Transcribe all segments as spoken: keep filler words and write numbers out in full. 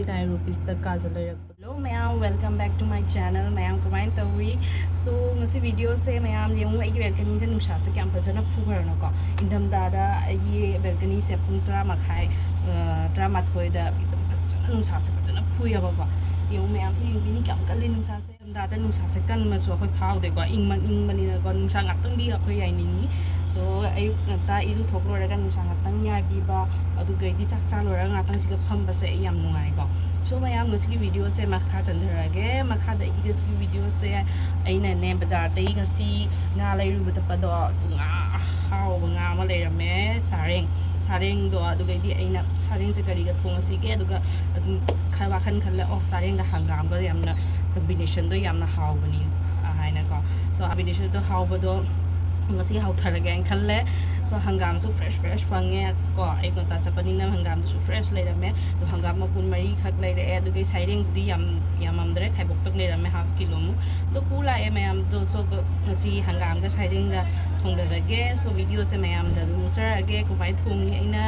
Nine rupeesꯇ ꯀꯥꯖ ꯂꯩꯔꯛꯄ꯫ Hello ꯃꯌꯥꯝ, welcome back to my channel. ꯃꯌꯥꯝ ꯀꯃꯥꯏꯅ ꯇꯧꯔꯤ? So ꯉꯁꯤ videoꯁꯦ ꯃꯌꯥꯝ ꯌꯦꯡꯉꯨ, ꯑꯩꯒꯤ balconyꯁꯦ ꯅꯨꯡꯁꯥꯁꯦ ꯀꯌꯥꯝ ꯐꯖꯅ ꯐꯨꯈ꯭ꯔꯅꯣꯀꯣ꯫ ꯏꯪꯊꯝꯊꯥꯗ ꯑꯩꯒꯤ balconyꯁꯦ ꯄꯨꯡ ꯇꯔꯥ ꯃꯈꯥꯏ, ꯑ, ꯇꯔꯥꯃꯥꯊꯣꯏꯗ ꯐꯖꯅ ꯅꯨꯡꯁꯥꯁꯦ ꯐꯖꯅ ꯐꯨꯏꯌꯦꯕꯀꯣ꯫ ꯌꯦꯡꯉꯨ ꯃꯌꯥꯝꯁꯦ, ꯌꯦꯡꯕꯤꯅꯤ ꯀꯌꯥꯝ ꯀꯜꯂꯤ ꯅꯨꯡꯁꯥꯁꯦ꯫ ꯏꯪꯊꯝꯊꯥꯗ ꯅꯨꯡꯁꯥꯁꯦ ꯀꯟꯕꯁꯨ ꯑꯩꯈꯣꯏ ꯐꯥꯎꯗꯦꯀꯣ, ꯏꯪꯃꯟ-, ꯏꯪꯕꯅꯤꯅꯀꯣ, ꯅꯨꯡꯁꯥ ꯉꯥꯛꯇꯪꯗꯤ ꯑꯩꯈꯣꯏ ꯌꯥꯏꯅꯤꯡꯉꯤ꯫ So ꯑꯌꯨꯛ ꯉꯟꯇꯥ ꯏꯔꯨ ꯊꯣꯛ ꯂꯣꯏꯔꯒ ꯅꯨꯡꯁꯥ ꯉꯥꯛꯇꯪ ꯌꯥꯏꯕꯤꯕ, ꯑꯗꯨꯒꯩꯗꯤ ꯆꯥꯛ ꯆꯥ ꯂꯣꯏꯔꯒ ꯉꯥꯛꯇꯪꯁꯤꯒ ꯐꯝꯕꯁꯦ ꯑꯩ ꯌꯥꯝ ꯅꯨꯡꯉꯥꯏꯀꯣ꯫ So ꯃꯌꯥꯝ, ꯉꯁꯤꯒꯤ videoꯁꯦ ꯃꯈꯥ ꯆꯟꯊꯔꯛꯑꯒꯦ꯫ ꯃꯈꯥꯗ ꯑꯩꯒꯤ ꯉꯁꯤꯒꯤ videoꯁꯦ, ꯑꯩꯅꯅꯦ ꯕꯖꯥꯔꯗꯒꯤ ꯉꯁꯤ ꯉꯥ ꯂꯩꯔꯨꯕ ꯆꯠꯄꯗꯣ, ꯉꯥ ꯑꯍꯥꯎꯕ ꯉꯥ ꯑꯃ ꯂꯩꯔꯝꯃꯦ, ꯁꯥꯔꯦꯡ꯫ ꯁꯥꯔꯦꯡꯗꯣ, ꯑꯗꯨꯒꯩꯗꯤ ꯑꯩꯅ ꯁꯥꯔꯦꯡꯁꯦ ꯀꯔꯤꯒ ꯊꯣꯡꯉꯁꯤꯒꯦ, ꯑꯗꯨꯒ ꯑꯗꯨꯝ ꯈꯔ ꯋꯥꯈꯜ ꯈꯜꯂꯦ, ꯑꯣ, ꯁꯥꯔꯦꯡꯒ ꯍꯪꯒꯥꯝꯒ ꯌꯥꯝꯅ combinationꯗꯣ ꯌꯥꯝꯅ ꯍꯥꯎꯕꯅꯤ ꯍꯥꯏꯅꯀꯣ꯫ So combinationꯗꯣ ꯍꯥꯎꯕꯗꯣ ꯉꯁꯤ ꯍꯥꯎꯊꯔꯒꯦ ꯍꯥꯏꯅ ꯈꯜꯂꯦ꯫ So ꯍꯪꯒꯥꯝꯁꯨ fresh fresh ꯐꯪꯉꯦ ꯀꯣ, ꯑꯌꯨꯛ ꯉꯟꯇꯥ ꯆꯠꯄꯅꯤꯅ ꯍꯪꯒꯥꯝꯗꯨꯁꯨ fresh ꯂꯩꯔꯝꯃꯦ꯫ ꯑꯗꯣ ꯍꯪꯒꯥꯝ ꯃꯄꯨꯟ ꯃꯔꯤꯈꯛ ꯂꯩꯔꯛꯑꯦ, ꯑꯗꯨꯒ ꯁꯥꯏꯔꯦꯡꯗꯨꯗꯤ ꯌꯥꯝ ꯌꯥꯝꯃꯝꯗ꯭ꯔꯦ, ꯈꯥꯏꯕꯣꯛꯇꯪ ꯂꯩꯔꯝꯃꯦ, half kilo ꯃꯨꯛ꯫ ꯑꯗꯣ ꯄꯨ ꯂꯥꯛꯑꯦ ꯃꯌꯥꯝꯗꯣ꯫ So ꯉꯁꯤ ꯍꯪꯒꯥꯝꯒ ꯁꯥꯏꯔꯦꯡꯒ ꯊꯣꯡꯗꯔꯒꯦ꯫ So videoꯁꯦ ꯃꯌꯥꯝꯗ ꯑꯗꯨꯝ ꯎꯠꯆꯔꯛꯑꯒꯦ ꯀꯃꯥꯏꯅ ꯊꯣꯡꯉꯤ ꯑꯩꯅ꯫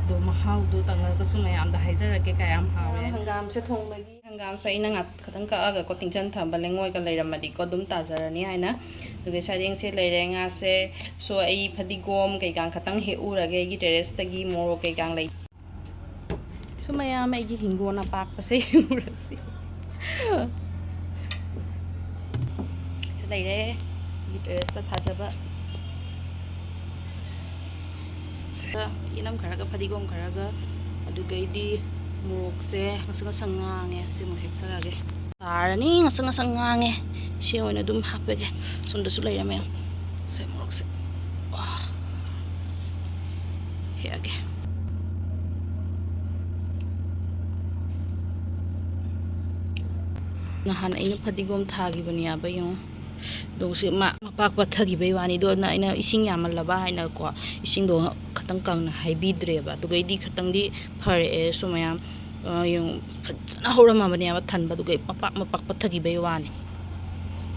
ꯑꯗꯣ ꯃꯍꯥꯎꯗꯣ ꯇꯪꯉꯒꯁꯨ ꯃꯌꯥꯝꯗ ꯍꯥꯏꯖꯔꯛꯀꯦ ꯀꯌꯥꯝ ꯍꯥꯎꯋꯦ꯫ ꯍꯪꯒꯥꯝꯁꯦ ꯊꯣꯡꯕꯒꯤ, ꯍꯪꯒꯥꯝꯁꯦ ꯑꯩꯅ ꯉꯥꯛ-, ꯈꯇꯪ ꯀꯛꯑꯒꯀꯣ ꯇꯤꯡꯖꯟ ꯊꯝꯕ, ꯂꯩꯉꯣꯏꯒ ꯂꯩꯔꯝꯃꯗꯤꯀꯣ ꯑꯗꯨꯝ ꯇꯥꯖꯔꯅꯤ ꯍꯥꯏꯅ꯫ ꯑꯗꯨꯒ ꯁꯔꯦꯡꯁꯦ ꯂꯩꯔꯦ, ꯉꯥꯁꯦ꯫ So ꯑꯩ ꯐꯗꯤꯒꯣꯝ ꯀꯩꯀꯥ ꯈꯇꯪ ꯍꯦꯛꯎꯔꯒꯦ, ꯑꯩꯒꯤ terraceꯇꯒꯤ ꯃꯣꯔꯣꯛ ꯀꯩꯀꯥ ꯂꯩ꯫ So ꯃꯌꯥꯝ, ꯑꯩꯒꯤ ꯍꯤꯡꯒꯣꯜ ꯑꯄꯥꯛꯄꯁꯦ ꯌꯦꯡꯉꯨꯔꯁꯤ꯫ ꯁꯤ ꯂꯩꯔꯦ, ꯑꯩꯒꯤ terraceꯇ ꯊꯥꯖꯕ꯫ ꯁꯤꯗ ꯌꯦꯅꯝ ꯈꯔꯒ, ꯐꯗꯤꯒꯣꯝ ꯈꯔꯒ, ꯑꯗꯨꯒꯩꯗꯤ ꯃꯣꯔꯣꯛꯁꯦ ꯉꯁꯪ ꯉꯁꯪ ꯉꯥꯡꯉꯦ, ꯁꯤꯃꯨꯛ ꯍꯦꯛꯆꯔꯒꯦ꯫ ꯇꯥꯔꯅꯤ, ꯉꯁꯪ ꯉꯁꯪ ꯉꯥꯡꯉꯦ, ꯁꯤ ꯑꯣꯏꯅ ꯑꯗꯨꯝ ꯍꯥꯞꯄꯒꯦ꯫ ꯁꯣꯝꯗꯁꯨ ꯂꯩꯔꯝꯃꯦ, ꯁꯦ ꯃꯣꯔꯣꯛꯁꯦ꯫ ꯋꯥ꯫ ꯍꯦꯛꯑꯒꯦ꯫ ꯅꯍꯥꯟ ꯑꯩꯅ ꯐꯗꯤꯒꯣꯝ ꯊꯥꯈꯤꯕꯅꯦꯕ, ꯌꯦꯡꯉꯣ꯫ ꯑꯗꯣ ꯁꯤ ꯃꯥ-, ꯃꯄꯥꯛ ꯄꯠꯊꯈꯤꯕꯩ ꯋꯥꯅꯤ꯫ ꯑꯗꯣ ꯑꯩꯅ, ꯑꯩꯅ ꯏꯁꯤꯡ ꯌꯥꯝꯃꯜꯂꯕ ꯍꯥꯏꯅꯀꯣ, ꯏꯁꯤꯡꯗꯣ ꯈꯇꯪ ꯀꯪꯅ ꯍꯩꯕꯤꯗ꯭ꯔꯦꯕ꯫ ꯑꯗꯨꯒꯩꯗꯤ ꯈꯇꯪꯗꯤ ꯐꯔꯛꯑꯦ꯫ ꯁꯨ ꯃꯌꯥꯝ, ꯑ, ꯌꯦꯡꯉꯨ, ꯐꯖꯅ ꯍꯧꯔꯝꯃꯕꯅꯦꯕ ꯊꯟꯕ, ꯑꯗꯨꯒ ꯃꯄꯥꯛ ꯃꯄꯥꯛ ꯄꯠꯊꯈꯤꯕꯩ ꯋꯥꯅꯤ꯫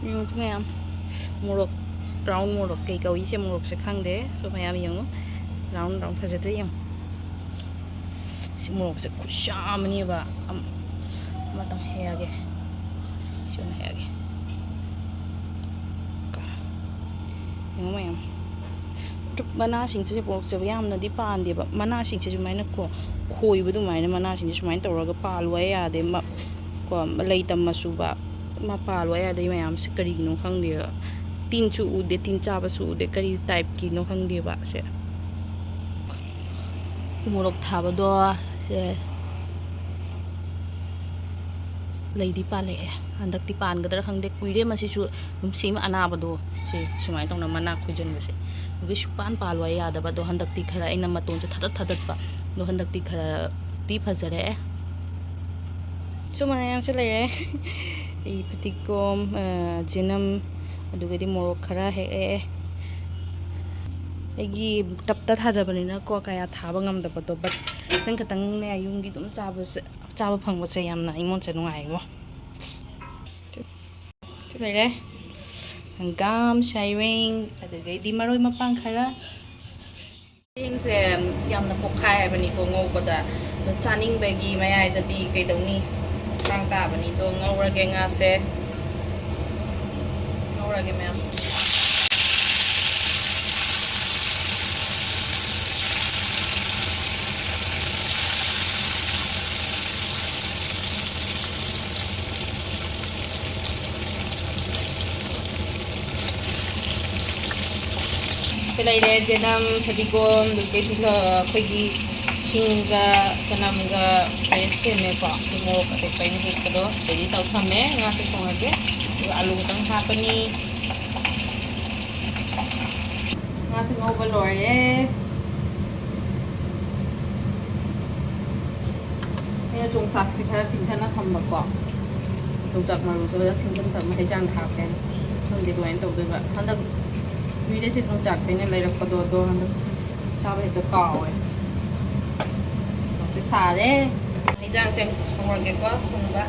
ꯌꯦꯡꯉꯨ ꯁꯤ ꯃꯌꯥꯝ, ꯃꯣꯔꯣꯛ, brown ꯃꯣꯔꯣꯛ ꯀꯩ ꯀꯧꯏ ꯁꯦ ꯃꯣꯔꯣꯛꯁꯦ ꯈꯪꯗꯦ꯫ ꯁꯨ ꯃꯌꯥꯝ ꯌꯦꯡꯉꯨ, brown brown ꯐꯖꯗ꯭ꯔꯥ ꯌꯦꯡꯉꯨ꯫ ꯁꯤ ꯃꯣꯔꯣꯛꯁꯦ ꯈꯨꯠꯁꯥ ꯑꯃꯅꯦꯕ꯫ ꯑꯝ-, ꯑꯃꯇꯪ ꯍꯦꯛꯑꯒꯦ꯫ ꯁꯤ ꯑꯣꯏꯅ ꯍꯦꯛꯑꯒꯦ꯫ ꯀ-, ꯌꯦꯡꯉꯣ ꯃꯌꯥꯝ꯫ ꯇꯨ-, ꯃꯅꯥꯁꯤꯡꯁꯤꯁꯦ ꯃꯣꯔꯣꯛꯁꯦ ꯌꯥꯝꯅꯗꯤ ꯄꯥꯟꯗꯦꯕ꯫ ꯃꯅꯥꯁꯤꯡꯁꯦ ꯁꯨꯃꯥꯏꯅ ꯀꯣ, ꯈꯣꯏꯕ ꯑꯗꯨꯃꯥꯏꯅ ꯃꯅꯥꯁꯤꯡꯁꯦ ꯁꯨꯃꯥꯏꯅ ꯇꯧꯔꯒ ꯄꯥꯜꯂꯨ ꯍꯥꯏ ꯌꯥꯗꯦ꯫ ꯃ-, ꯀꯣ, ꯂꯩꯇꯝ ꯃꯆꯨꯕ ꯃꯄꯥ ꯂꯣꯏ ꯑꯗꯩ ꯃꯌꯥꯝꯁꯦ ꯀꯔꯤꯒꯤꯅꯣ ꯈꯪꯗꯦꯕ꯫ ꯇꯤꯟꯁꯨ ꯎꯗꯦ, ꯇꯤꯟ ꯆꯥꯕꯁꯨ ꯎꯗꯦ, ꯀꯔꯤ typeꯀꯤꯅꯣ ꯈꯪꯗꯦꯕ ꯁꯦ꯫ ꯎꯃꯣꯔꯣꯛ ꯊꯥꯕꯗꯣ ꯁꯦ ꯂꯩꯗꯤ ꯄꯥꯜꯂꯛꯑꯦ꯫ ꯍꯟꯗꯛꯇꯤ ꯄꯥꯟꯒꯗ꯭ꯔꯥ ꯈꯪꯗꯦ꯫ ꯀꯨꯏꯔꯦ ꯃꯁꯤꯁꯨ ꯅꯨꯡꯁꯦꯝ ꯑꯅꯥꯕꯗꯣ ꯁꯦ ꯁꯨꯃꯥꯏꯅ ꯇꯧꯅ ꯃꯅꯥ ꯈꯣꯏꯖꯟꯕꯁꯦ꯫ ꯑꯗꯨꯒꯤ ꯁꯨꯛꯄꯥꯟ ꯄꯥꯜꯂꯣ ꯍꯥꯏ ꯌꯥꯗꯕ꯫ ꯑꯗꯣ ꯍꯟꯗꯛꯇꯤ ꯈꯔ ꯑꯩꯅ ꯃꯇꯣꯟꯁꯦ ꯊꯥꯗꯠ ꯊꯥꯗꯠꯄ꯫ ꯑꯗꯣ ꯍꯟꯗꯛꯇꯤ ꯈꯔꯗꯤ ꯐꯖꯔꯛꯑꯦ꯫ ꯁꯨꯃꯥꯏꯅ ꯌꯥꯝꯁꯨ ꯂꯩꯔꯦ꯫ ꯑꯩ ꯐꯗꯤꯒꯣꯝ, ꯑ, ꯆꯅꯝ, ꯑꯗꯨꯒꯗꯤ ꯃꯣꯔꯣꯛ ꯈꯔ ꯍꯦꯛꯑꯦ꯫ ꯑꯩꯒꯤ ꯇꯞꯇ ꯊꯥꯖꯕꯅꯤꯅꯀꯣ ꯀꯌꯥ ꯊꯥꯕ ꯉꯝꯗꯕꯗꯣ, but ꯈꯤꯇꯪ ꯈꯤꯇꯪꯅꯦ ꯌꯨꯝꯒꯤ ꯑꯗꯨꯝ ꯆꯥꯕꯁꯦ, ꯆꯥꯕ ꯐꯪꯕꯁꯦ ꯌꯥꯝꯅ ꯑꯩꯉꯣꯟꯗꯁꯦ ꯅꯨꯡꯉꯥꯏꯉꯣ꯫ ꯁꯤ ꯂꯩꯔꯦ꯫ ꯍꯪꯒꯥꯝ, ꯁꯩꯔꯦꯡ, ꯑꯗꯨꯗꯒꯤꯗꯤ ꯃꯔꯣꯏ ꯃꯄꯥꯡ ꯈꯔ꯫ ꯆꯦꯡꯁꯦ ꯌꯥꯝꯅ ꯄꯣꯛꯈꯥꯏ ꯍꯥꯏꯕꯅꯤꯀꯣ ꯉꯧꯕꯗ꯫ ꯑꯗꯣ ꯆꯥꯅꯤꯡꯕꯒꯤ ꯃꯌꯥꯏꯗꯗꯤ ꯀꯩꯗꯧꯅꯤ? ꯃꯇꯥꯡ ꯇꯥꯕꯅꯤ꯫ ꯑꯗꯣ ꯉꯧꯔꯒꯦ ꯉꯥꯁꯦ꯫ ꯉꯧꯔꯒꯦ ꯃꯌꯥꯝ꯫ ꯁꯤ ꯂꯩꯔꯦ ꯆꯅꯝ, ꯐꯗꯤꯒꯣꯝ, ꯑꯗꯨꯗꯒꯤ ꯇꯤꯜꯍꯧ, ꯑꯩꯈꯣꯏꯒꯤ ꯁꯤꯡꯒ ꯆꯅꯝꯒ paste ꯁꯦꯝꯃꯦꯀꯣ꯫ ꯑꯗꯨ ꯃꯣꯔꯣꯛ ꯑꯇꯦꯛꯄ ꯑꯩꯅ ꯍꯦꯛꯄꯗꯣ ready ꯇꯧ ꯊꯝꯃꯦ꯫ ꯉꯥꯁꯦ ꯊꯣꯡꯉꯒꯦ꯫ ꯑꯗꯨꯒ ꯑꯂꯨ ꯈꯛꯇꯪ ꯍꯥꯞꯄꯅꯤ꯫ ꯉꯥꯁꯦ ꯉꯧꯕ ꯂꯣꯏꯔꯦ꯫ ꯑꯩꯅ ꯌꯣꯡꯆꯥꯛꯁꯦ ꯈꯔ ꯇꯤꯡꯁꯤꯟꯅ ꯊꯝꯕꯀꯣ꯫ ꯌꯣꯡꯆꯥꯛ ꯃꯔꯨꯁꯦ ꯐꯖꯅ ꯇꯤꯡꯁꯤꯟ ꯊꯝꯃ ꯍꯩꯖꯥꯡꯗ ꯍꯥꯞꯀꯦ ꯍꯥꯏꯅ꯫ ꯈꯪꯗꯦ ꯑꯗꯨꯃꯥꯏꯅ ꯇꯧꯗꯣꯏꯕ꯫ ꯍꯟꯗꯛ ꯅꯨꯃꯤꯠ ꯑꯁꯤ ꯌꯣꯡꯆꯥꯛꯁꯦ ꯑꯩꯅ ꯂꯩꯔꯛꯄꯗꯣ, ꯑꯗꯣ ꯍꯟꯗꯛ ꯆꯥꯕ ꯍꯦꯛꯇ ꯀꯥꯎꯋꯦ꯫ ꯁꯤ ꯁꯥꯔꯦ꯫ ꯍꯩꯖꯥꯡꯁꯦ ꯍꯧꯔꯒꯦꯀꯣ ꯊꯣꯡꯕ꯫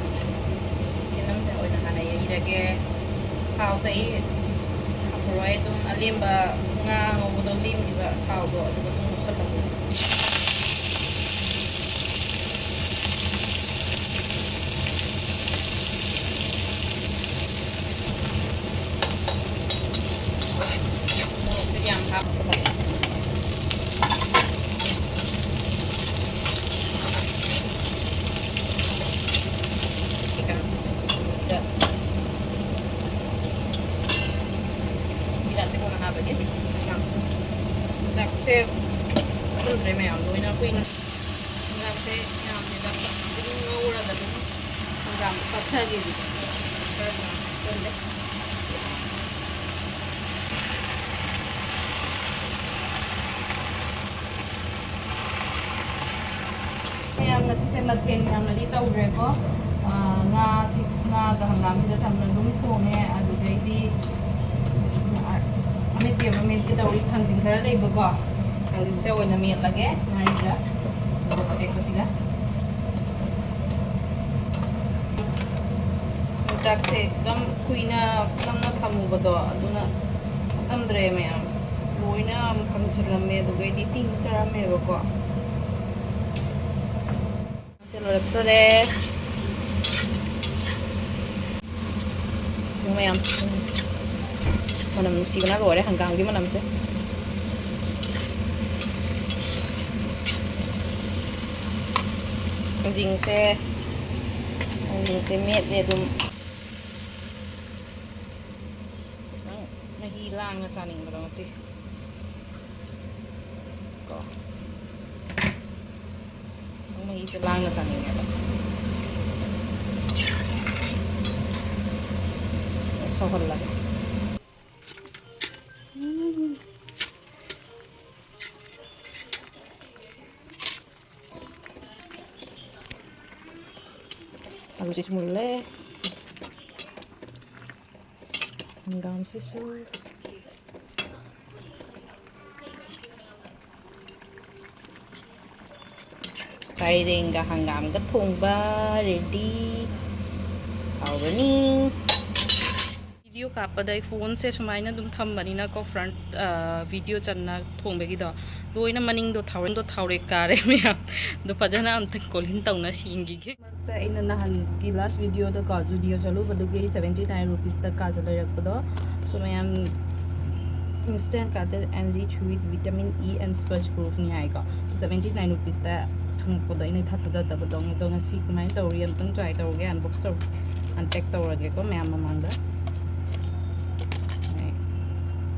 ꯌꯦꯅꯝꯁꯦ ꯑꯣꯏꯅ ꯍꯥꯟꯅ ꯌꯩꯔꯒꯦ꯫ ꯊꯥꯎꯁꯦ ꯑꯩ ꯍꯥꯞꯄꯔꯣꯏ꯫ ꯑꯗꯨꯝ ꯑꯂꯦꯝꯕ ꯉꯥ ꯉꯧꯕꯗꯣ ꯂꯦꯝꯈꯤꯕ ꯊꯥꯎꯗꯣ ꯑꯗꯨꯒ ꯑꯗꯨꯝ ꯉꯧꯁꯜꯂꯒꯦ꯫ ꯐꯨꯠꯈ꯭ꯔꯦ ꯃꯌꯥꯝ ꯂꯣꯏꯅ꯫ ꯑꯩꯈꯣꯏꯅ ꯍꯪꯒꯥꯝꯁꯦ ꯌꯥꯝꯅ ꯑꯗꯨꯝ ꯉꯧꯔꯒ ꯑꯗꯨꯝ ꯍꯪꯒꯥꯝ ꯄꯠꯊꯈꯤꯕꯗꯣ ꯈꯔ ꯈꯔ ꯍꯥꯞꯆꯜꯂꯦ꯫ ꯃꯌꯥꯝ ꯉꯁꯤꯁꯦ ꯃꯊꯦꯜ ꯌꯥꯝꯅꯗꯤ ꯇꯧꯈ꯭ꯔꯦꯀꯣ꯫ ꯑꯥ, ꯉꯥꯁꯤ, ꯉꯥꯒ ꯍꯪꯒꯥꯝꯁꯤꯒ ꯆꯝꯅ ꯑꯗꯨꯝ ꯊꯣꯡꯉꯦ꯫ ꯑꯗꯨꯗꯩꯗꯤ, ꯑꯥ, ꯑꯃꯦꯠꯄꯤ ꯑꯃ ꯃꯦꯠꯀꯦ ꯇꯧꯔꯤ, ꯊꯥꯡꯖꯤꯡ ꯈꯔ ꯂꯩꯕꯀꯣ꯫ ꯊꯥꯡꯖꯤꯡꯁꯦ ꯑꯣꯏꯅ ꯃꯦꯠꯂꯒꯦ ꯉꯥꯔꯤꯒ ꯃꯣꯔꯣꯛ ꯑꯇꯦꯛꯄꯁꯤꯒ꯫ ꯌꯣꯡꯆꯥꯛꯁꯦ ꯑꯗꯨꯝ ꯀꯨꯏꯅ ꯅꯝꯅ ꯊꯝꯃꯨꯕꯗꯣ ꯑꯗꯨꯅ ꯊꯝꯗ꯭ꯔꯦ ꯃꯌꯥꯝ꯫ ꯂꯣꯏꯅ ꯀꯪꯁꯤꯜꯂꯝꯃꯦ, ꯑꯗꯨꯒꯩꯗꯤ ꯇꯤꯡ ꯆꯥꯔꯝꯃꯦꯕꯀꯣ꯫ ꯁꯦ ꯂꯣꯏꯔꯛꯇꯣꯔꯦ꯫ ꯃꯌꯥꯝ ꯃꯅꯝ ꯅꯨꯡꯁꯤꯕꯅ ꯂꯣꯏꯔꯦ ꯍꯪꯒꯥꯝꯒꯤ ꯃꯅꯝꯁꯦ꯫ ꯊꯥꯡꯖꯤꯡꯁꯦ, ꯊꯥꯡꯖꯤꯡꯁꯦ ꯃꯦꯠꯂꯦ ꯑꯗꯨꯝ꯫ ꯈꯤꯇꯪ ꯃꯍꯤ ꯂꯥꯡꯅ ꯆꯥꯅꯤꯡꯕꯗꯣ ꯉꯁꯤ꯫ ꯀꯣ꯫ ꯃꯍꯤꯁꯦ ꯂꯥꯡꯅ ꯆꯥꯅꯤꯡꯉꯦꯕ꯫ ꯁꯧꯍꯜꯂꯒꯦ꯫ ꯎꯝ꯫ ꯑꯂꯨꯁꯤꯁꯨ ꯃꯨꯜꯂꯦ꯫ ꯍꯪꯒꯥꯝꯁꯤꯁꯨ꯫ ꯃꯥꯏꯔꯦꯟꯒ ꯍꯪꯒꯥꯝꯒ ꯊꯣꯡꯕ ready꯫ ꯍꯥꯎꯔꯅꯤ꯫ ꯚꯤꯗꯤꯑꯣ ꯀꯥꯞꯄꯗ ꯑꯩ ꯐꯣꯟꯁꯦ ꯁꯨꯃꯥꯏꯅ ꯑꯗꯨꯝ ꯊꯝꯕꯅꯤꯅꯀꯣ, ꯐ꯭ꯔꯟꯠ, ꯑ, ꯚꯤꯗꯤꯑꯣ ꯆꯟꯅ ꯊꯣꯡꯕꯒꯤꯗꯣ, ꯂꯣꯏꯅ ꯃꯅꯤꯡꯗꯣ ꯊꯥꯎꯔꯦꯛ, ꯊꯥꯎꯔꯦꯛ ꯀꯥꯔꯦ ꯃꯌꯥꯝ꯫ ꯑꯗꯣ ꯐꯖꯅ ꯑꯝꯇ clean ꯇꯧꯅ ꯁꯦꯡꯈꯤꯒꯦ꯫ ꯃꯔꯛꯇ ꯑꯩꯅ ꯅꯍꯥꯟꯒꯤ last ꯚꯤꯗꯤꯑꯣꯗꯀꯣ, ꯖꯨꯗꯤꯑꯣ ꯆꯠꯂꯨꯕꯗꯨꯒꯤ seventy nine rupeesꯇ ꯀꯥꯖ ꯂꯩꯔꯛꯄꯗꯣ, ꯁꯨ ꯃꯌꯥꯝ instant curd and rich with vitamin E and smudge proofꯅꯤ ꯍꯥꯏꯀꯣ꯫ Seventy nine rupeesꯇ ꯐꯪꯉꯛꯄꯗꯣ ꯑꯩꯅ ꯏꯊꯥ ꯊꯥꯖꯗꯕꯗꯣ꯫ ꯑꯗꯣ ꯉꯁꯤ ꯀꯃꯥꯏꯅ ꯇꯧꯔꯤ ꯑꯝꯇꯪ try ꯇꯧꯔꯒꯦ, unbox ꯇꯧ, unpack ꯇꯧꯔꯒꯦꯀꯣ ꯃꯌꯥꯝ ꯃꯃꯥꯡꯗ꯫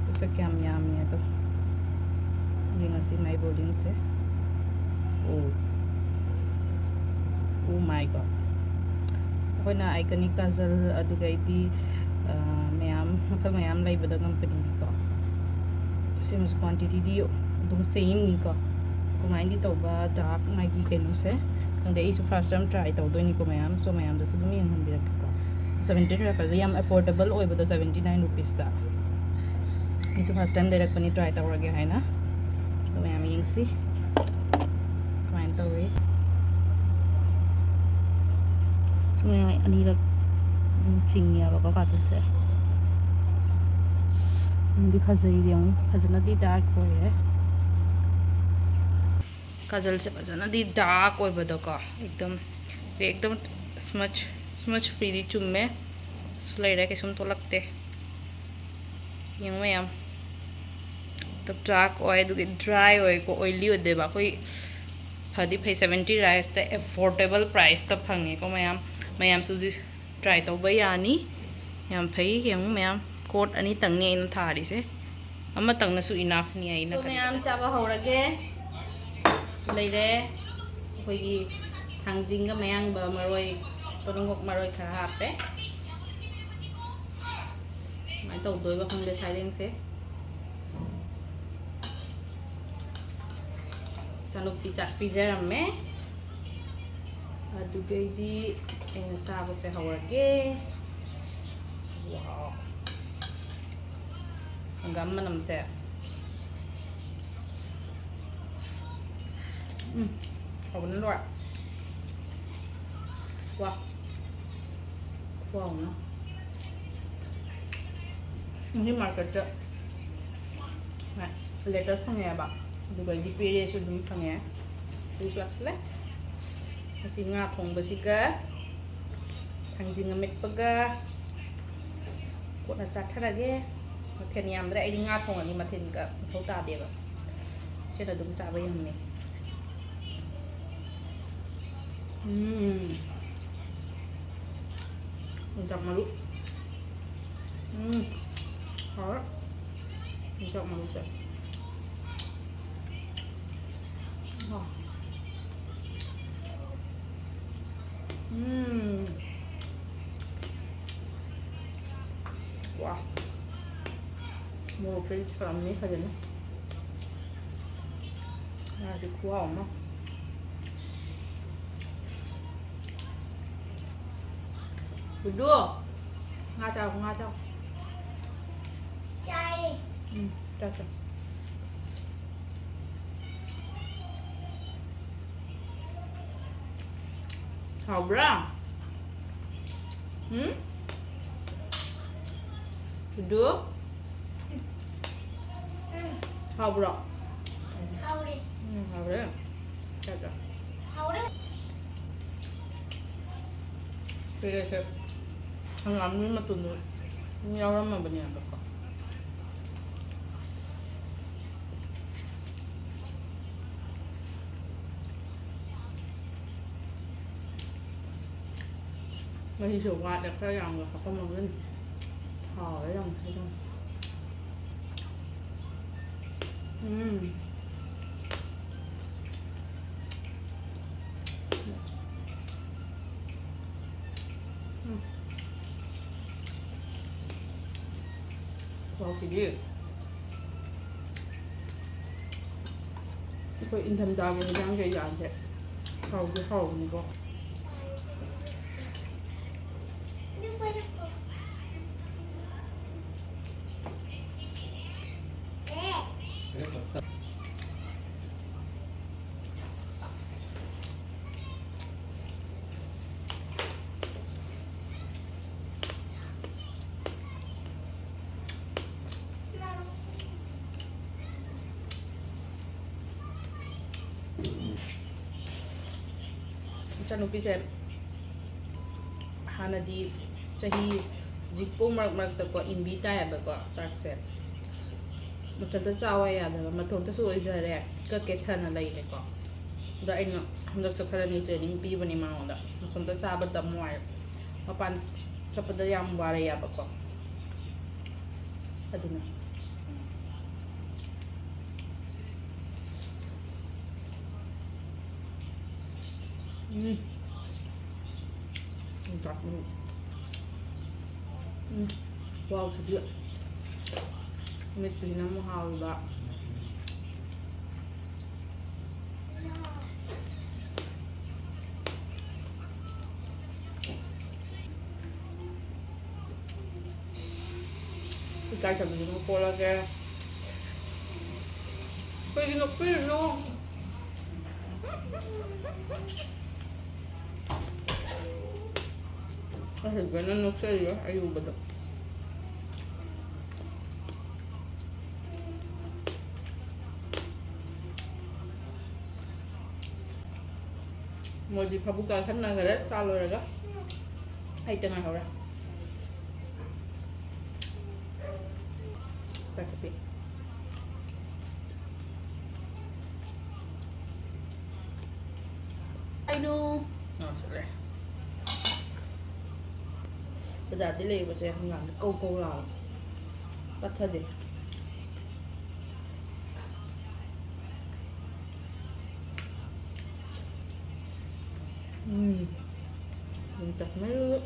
ꯄꯣꯠꯁꯛ ꯀꯌꯥꯝ ꯌꯥꯝꯃꯤ ꯑꯗꯣ꯫ ꯌꯦꯡꯉꯁꯤ my volumeꯁꯦ꯫ ꯑꯣ, oh my God, ꯑꯩꯈꯣꯏꯅ Iconic ꯀꯥꯖꯜ, ꯑꯗꯨꯒꯩꯗꯤ ꯃꯌꯥꯝ, ꯃꯈꯜ ꯃꯌꯥꯝ ꯂꯩꯕꯗꯣ ꯀꯝꯄꯅꯤꯒꯤꯀꯣ꯫ ꯁꯤꯃꯁꯨ quantityꯗꯤ ꯑꯗꯨꯝ sameꯅꯤꯀꯣ꯫ ꯀꯃꯥꯏꯅꯗꯤ ꯇꯧꯕ dark ꯃꯥꯒꯤ ꯀꯩꯅꯣꯁꯦ ꯈꯪꯗꯦ, ꯑꯩꯁꯨ first time try ꯇꯧꯗꯣꯏꯅꯤꯀꯣ ꯃꯌꯥꯝ꯫ So ꯃꯌꯥꯝꯗꯁꯨ ꯑꯗꯨꯝ ꯌꯦꯡꯍꯟꯕꯤꯔꯛꯀꯦꯀꯣ꯫ Seventy nine ꯌꯥꯝ affordable ꯑꯣꯏꯕꯗꯣ, seventy nine rupeesꯇ꯫ ꯑꯩꯁꯨ first time ꯂꯩꯔꯛꯄꯅꯤ, try ꯇꯧꯔꯒꯦ ꯍꯥꯏꯅ꯫ ꯑꯗꯨ ꯃꯌꯥꯝ ꯌꯦꯡꯁꯤ ꯀꯃꯥꯏꯅ ꯇꯧꯏ꯫ ꯁꯨꯝ ꯑꯅꯤꯔꯛ ꯑꯗꯨꯝ ꯆꯤꯡꯉꯦꯕꯀꯣ cartonꯁꯦ꯫ ꯑꯗꯨꯝꯗꯤ ꯐꯖꯩ, ꯌꯦꯡꯉꯨ, ꯐꯖꯅꯗꯤ dark ꯑꯣꯏꯔꯦ꯫ ꯀꯥꯖꯜꯁꯦ ꯐꯖꯅꯗꯤ dark ꯑꯣꯏꯕꯗꯣꯀꯣ, ꯑꯦꯛꯗꯝ, ꯑꯦꯛꯗꯝ smudge, smudge freeꯗꯤ ꯆꯨꯝꯃꯦ꯫ ꯁꯨ ꯂꯩꯔꯦ, ꯀꯩꯁꯨꯝ ꯊꯣꯛꯂꯛꯇꯦ꯫ ꯌꯦꯡꯉꯨ ꯃꯌꯥꯝ, dark ꯑꯣꯏ, ꯑꯗꯨꯒꯤ dry ꯑꯣꯏꯀꯣ, oily ꯑꯣꯏꯗꯦꯕ꯫ ꯑꯩꯈꯣꯏ ꯐꯗꯤ ꯐꯩ, seventy rupeesꯇ affordable priceꯇ ꯐꯪꯉꯦꯀꯣ ꯃꯌꯥꯝ꯫ ꯃꯌꯥꯝꯁꯨ try ꯇꯧꯕ ꯌꯥꯅꯤ꯫ ꯌꯥꯝ ꯐꯩ꯫ ꯌꯦꯡꯉꯨ ꯃꯌꯥꯝ, coat ꯑꯅꯤꯇꯪꯅꯤ ꯑꯩꯅ ꯊꯥꯔꯤꯁꯦ, ꯑꯃꯇꯪꯅꯁꯨ enoughꯅꯤ ꯑꯩꯅ So, ꯈꯟꯕꯗ꯫ ꯃꯌꯥꯝ ꯆꯥꯕ ꯍꯧꯔꯒꯦ꯫ ꯂꯩꯔꯦ ꯑꯩꯈꯣꯏꯒꯤ ꯊꯥꯡꯖꯤꯡꯒ ꯃꯌꯥꯡꯕ ꯃꯔꯣꯏ, ꯄꯣꯡꯍꯣꯛ ꯃꯔꯣꯏ ꯈꯔ ꯍꯥꯞꯄꯦ꯫ ꯀꯃꯥꯏꯅ ꯇꯧꯗꯣꯏꯕ ꯈꯪꯗꯦ ꯁꯥꯏꯔꯦꯡꯁꯦ꯫ ꯏꯆꯥꯅꯨꯄꯤ ꯆꯥꯛ ꯄꯤꯖꯔꯝꯃꯦ꯫ ꯑꯗꯨꯗꯩꯗꯤ ꯑꯩꯅ ꯆꯥꯕꯁꯦ ꯍꯧꯔꯒꯦ꯫ Wow꯫ ꯍꯪꯒꯥꯝ ꯃꯅꯝꯁꯦ꯫ ꯎꯝ, ꯍꯥꯎꯕꯅ ꯂꯣꯏꯔꯦ꯫ ꯋꯥ꯫ ꯈꯨꯍꯥꯎ ꯑꯃ꯫ ꯉꯁꯤ marketꯇ lettuce ꯐꯪꯉꯦꯕ, ꯑꯗꯨꯒ ꯑꯩꯗꯤ ꯄꯦꯔꯦꯁꯨ ꯑꯗꯨꯝ ꯐꯪꯉꯦ꯫ ꯑꯗꯨꯁꯨ ꯂꯥꯛꯁꯤꯜꯂꯦ꯫ ꯉꯁꯤ ꯉꯥ ꯊꯣꯡꯕꯁꯤꯒ ꯊꯥꯡꯖꯤꯡ ꯑꯃꯦꯠꯄꯒ ꯀꯣꯟꯅ ꯆꯥꯊꯔꯒꯦ꯫ ꯃꯊꯦꯜ ꯌꯥꯝꯗ꯭ꯔꯦ, ꯑꯩꯗꯤ ꯉꯥ ꯊꯣꯡꯉꯗꯤ ꯃꯊꯦꯜꯒ ꯃꯊꯧ ꯇꯥꯗꯦꯕ꯫ ꯁꯤꯅ ꯑꯗꯨꯝ ꯆꯥꯕ ꯌꯥꯝꯃꯦ꯫ ꯎꯝ꯫ ꯌꯣꯡꯆꯥꯛ ꯃꯔꯨ꯫ ꯎꯝ꯫ ꯍꯥꯎꯔꯦ꯫ ꯌꯣꯡꯆꯥꯛ ꯃꯔꯨꯁꯦ꯫ ꯃꯣꯔꯣꯛꯁꯦ ꯁꯣꯏꯔꯝꯅꯤ ꯐꯖꯅ꯫ ꯉꯥꯁꯦ ꯈꯨꯍꯥꯎ ꯑꯃ꯫ ꯒꯨꯗꯨ! ꯉꯥ ꯆꯥꯎ, ꯉꯥ ꯆꯥꯎ꯫ ꯆꯥꯔꯦ꯫ ꯎꯝ, ꯆꯥꯎ, ꯆꯥꯎ꯫ ꯍꯥꯎꯕ꯭ꯔꯥ? ꯎꯝ? ꯒꯨꯗꯨ? ꯎꯝ꯫ ꯍꯥꯎꯕ꯭ꯔꯣ? ꯍꯥꯎꯔꯦ꯫ ꯎꯝ, ꯍꯥꯎꯔꯦ꯫ ꯆꯥ, ꯆꯥ꯫ ꯍꯥꯎꯔꯦ꯫ ꯁꯤꯗꯁꯨ ꯍꯪꯒꯥꯝꯒꯤ ꯃꯇꯣꯟꯗꯣ ꯑꯗꯨꯝ ꯌꯥꯎꯔꯝꯃꯕꯅꯦꯕꯀꯣ꯫ ꯃꯍꯤꯁꯨ ꯋꯥꯠꯂꯦ, ꯈꯔ ꯌꯥꯝꯅ ꯍꯥꯞꯄꯝꯃꯒꯅꯤ꯫ ꯍꯥꯎꯔꯦ ꯌꯥꯝ ꯊꯤꯅ꯫ ꯎꯝ꯫ ꯎꯝ꯫ ꯈꯨꯍꯥꯎꯁꯤꯗꯤ꯫ ꯑꯩꯈꯣꯏ ꯏꯪꯊꯝꯊꯥꯒꯤ ꯏꯟꯖꯥꯡꯁꯦ ꯌꯥꯝꯁꯦ ꯍꯥꯎꯗꯤ ꯍꯥꯎꯕꯅꯤꯀꯣ꯫ ꯏꯆꯥꯅꯨꯄꯤꯁꯦ ꯍꯥꯟꯅꯗꯤ ꯆꯍꯤ ꯍꯧꯖꯤꯛꯄꯨ ꯃꯔꯛ ꯃꯔꯛꯇꯀꯣ ꯏꯟꯕꯤ ꯇꯥꯏꯌꯦꯕꯀꯣ ꯆꯥꯛꯁꯦ꯫ ꯃꯊꯟꯇ ꯆꯥꯎ ꯌꯥꯗꯕ, ꯃꯇꯣꯝꯇꯁꯨ ꯑꯣꯏꯖꯔꯦ, ꯀꯛꯀꯦ ꯊꯅ ꯂꯩꯔꯦꯀꯣ꯫ ꯑꯗꯣ ꯑꯩꯅ ꯍꯟꯗꯛ ꯆꯠꯈ꯭ꯔꯅꯤ ꯇ꯭ꯔꯦꯅꯤꯡ ꯄꯤꯕꯅꯤ ꯃꯉꯣꯟꯗ, ꯃꯇꯣꯝꯇ ꯆꯥꯕ ꯇꯝꯃꯣ ꯍꯥꯏ꯫ ꯃꯄꯥꯟ ꯆꯠꯄꯗ ꯌꯥꯝ ꯋꯥꯔꯦ ꯌꯥꯕꯀꯣ꯫ ꯑꯗꯨꯅ ꯎꯝ꯫ ꯌꯣꯡꯆꯥꯛ ꯃꯔꯨ꯫ ꯎꯝ꯫ ꯈꯨꯍꯥꯎꯁꯤꯗꯤ꯫ ꯃꯤꯠꯇꯨꯁꯤꯅ ꯑꯃꯨꯛ ꯍꯥꯎꯔꯤꯕ꯫ ꯏꯀꯥꯏꯊꯕꯤꯁꯤꯃ ꯀꯣꯠꯂꯒꯦ꯫ ꯀꯩꯒꯤꯅꯣ ꯄꯤꯔꯤꯅꯣ? ꯑꯁꯤꯗꯅ ꯅꯣꯛꯆꯔꯤꯕ ꯑꯌꯨꯕꯗꯣ꯫ ꯃꯣꯏꯗꯤ ꯐꯕꯨꯛ ꯀꯥꯈꯠꯅꯈ꯭ꯔꯦ ꯆꯥ ꯂꯣꯏꯔꯒ꯫ ꯑꯩꯇ ꯉꯥꯏꯍꯧꯔꯦ꯫ ꯆꯥꯛ ꯆꯥꯛꯄꯤ꯫ ꯑꯩꯅꯣ꯫ ꯑꯥ, ꯆꯠꯂꯦ꯫ ꯕꯖꯥꯔꯗ ꯂꯩꯕꯁꯦ ꯍꯪꯒꯥꯝꯗ ꯀꯧ ꯀꯧ ꯂꯥꯎ꯫ ꯄꯠꯊꯗꯦ꯫ ꯎꯝ꯫ ꯌꯣꯡꯆꯥꯛ ꯃꯔꯨ꯫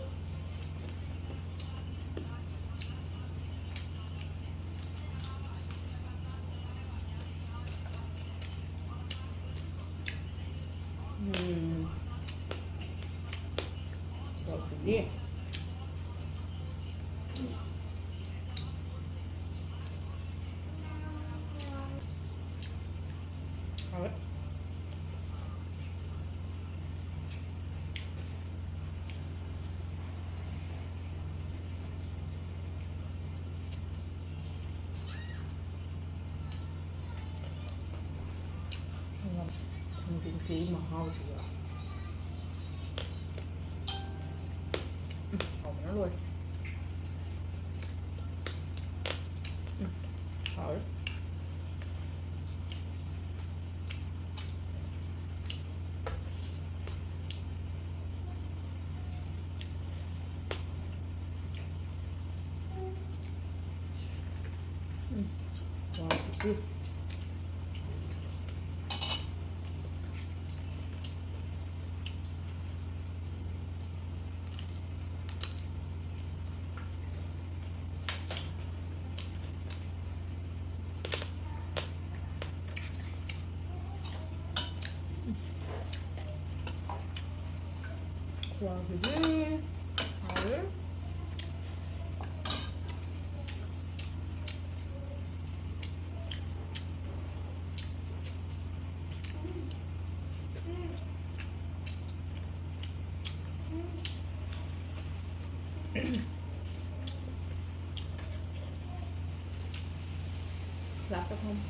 ꯎꯝ꯫ ꯇꯧꯕꯅꯤ꯫ ꯍꯥꯎꯋꯦ꯫ ꯊꯥꯡꯖꯤꯡꯁꯤ ꯃꯍꯥꯎꯁꯤꯒ꯫ ꯎꯝ, ꯍꯥꯎꯕꯅ ꯂꯣꯏꯔꯦ꯫ ꯎꯝ, ꯍꯥꯎꯔꯦ꯫ ꯎꯝ꯫ ꯍꯥꯎꯔꯦ꯫ ꯋꯥꯁꯤꯗꯤ ꯍꯥꯎꯔꯦ꯫ Last of home.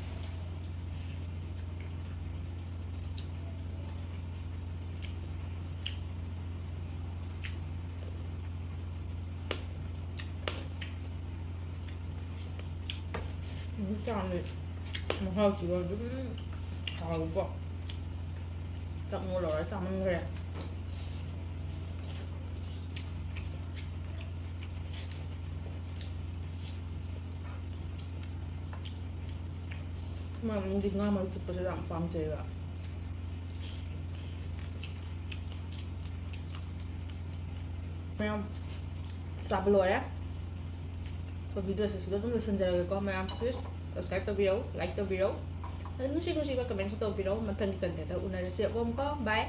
ꯆꯥꯡꯁꯦ ꯃꯍꯥꯎꯁꯤꯒ ꯑꯗꯨꯝ ꯍꯥꯎꯕ꯫ ꯆꯥꯛ ꯃꯣꯔꯣꯛ ꯂꯧꯔ ꯆꯥꯃꯟꯈ꯭ꯔꯦ꯫ ꯃꯥ ꯏꯃꯨꯡꯗꯤ ꯉꯥ ꯃꯔꯨ ꯆꯨꯞꯄꯁꯦ ꯌꯥꯝ ꯄꯥꯝꯖꯩꯕ꯫ ꯃꯌꯥꯝ ꯆꯥꯕ ꯂꯣꯏꯔꯦ꯫ ꯑꯩꯈꯣꯏ ꯚꯤꯗꯤꯑꯣꯁꯦ ꯁꯤꯗ ꯑꯗꯨꯝ ꯂꯣꯏꯁꯤꯟꯖꯔꯒꯦꯀꯣ ꯃꯌꯥꯝ꯫ Please subscribe ꯇꯧꯕꯤꯔꯧ, like ꯇꯧꯕꯤꯔꯧ꯫ ꯑꯗꯨ ꯅꯨꯡꯁꯤ ꯅꯨꯡꯁꯤꯕ comments ꯁꯨ ꯇꯧꯕꯤꯔꯧ꯫ ꯃꯊꯪꯒꯤ content ꯇ ꯎꯅꯔꯁꯤ꯫ ꯑꯕꯣꯝꯀꯣ, bye꯫